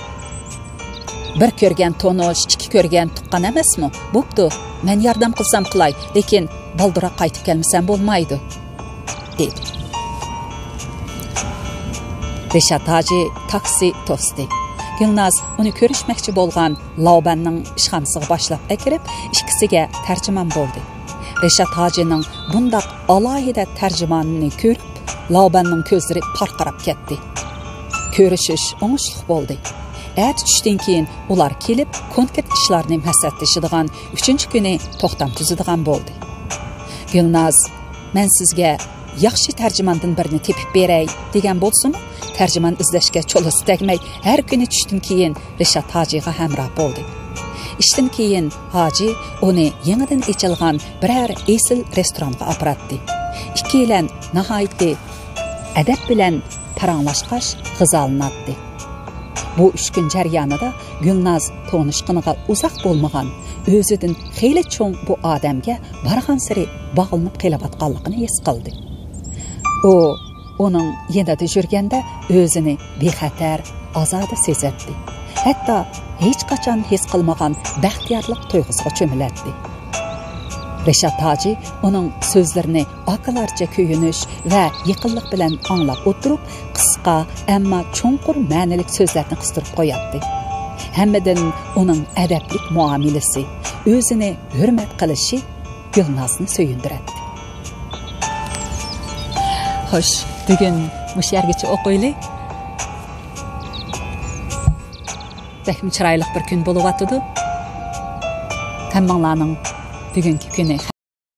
«بىر كۆرگەن تونۇش، ئىككى كۆرگەن تۇغقان ئەمەسمۇ؟ بوپتۇ، مەن ياردەم قىلسام قىلاي، لېكىن بالدۇرراق قايتىپ كەلمىسەم بولمايدۇ» دېدى. رىشات ھاجى تاكسى توستى. گۈلناز ئۇنى كۆرۈشمەكچى بولغان لاۋبەننىڭ ئىشخانىسىغا باشلاپ ئەكىرىپ، ئىككىسىگە تەرجىمان بولدى. رىشات ھاجىنىڭ بۇنداق ئالاھىدە تەرجىمانىنى كۆرۈپ، لاۋبەننىڭ كۆزلىرى پارقىراپ كەتتى. كۆرۈشۈش ئوڭۇشلۇق بولدى. ئەتە چۈشتىن كېيىن ئۇلار كېلىپ، كونكرېت ئىشلارنى مەسلىھەتلىشىدىغان، ئۈچىنچى كۈنى توختام تۈزىدىغان بولدى. گۈلناز، «مەن سىزگە ياخشى تەرجىماندىن بىرنى تېپىپ بېرەي» دېگەن بولسىمۇ، تەرجىمان ئىزدەشكە چولىسى تەگمەي، ھەر كۈنى چۈشتىن كېيىن رىشات ھاجىغا ھەمراھ بولدى. ئىشتىن كېيىن ھاجى ئۇنى يېڭىدىن ئېچىلغان بىرەر ئېسىل رېستورانغا ئاپىراتتى. ئىككىيلەن ناھايىتى ئەدەپ بىلەن پاراڭلاشقاچ غىزالىناتتى. بۇ ئۈچ كۈن جەريانىدا گۈلناز تونۇشقىنىغا ئۇزاق بولمىغان، ئۆزىدىن خېلى چوڭ بۇ ئادەمگە بارغانسېرى باغلىنىپ قېلىۋاتقانلىقىنى ھېس قىلدى. ئۇ ئۇنىڭ يېنىدا يۈرگەندە ئۆزىنى بىخەتەر، ئازادە سېزەتتى. ھەتتا ھېچقاچان ھېس قىلمىغان بەختىيارلىق تۇيغۇسىغا چۆمۈلەتتى. رىشات ھاجى ئۇنىڭ سۆزلىرىنى ئاكىلارچە كۆيۈنۈش ۋە يېقىنلىق بىلەن ئاڭلاپ ئولتۇرۇپ، قىسقا، ئەمما چوڭقۇر مەنىلىك سۆزلەرنى قىستۇرۇپ قوياتتى. ھەممىدىن ئۇنىڭ ئەدەپلىك مۇئامىلىسى، ئۆزىنى ھۆرمەت قىلىشى گۈلنازنى سۆيۈندۈرەتتى. خوش، بۈگۈن مۇشۇ يەرگىچە ئوقۇيلى. بەكمۇ چىرايلىق بىر كۈن بولۇۋاتىدۇ. ھەممىڭلارنىڭ بۈگۈنكى كۈنى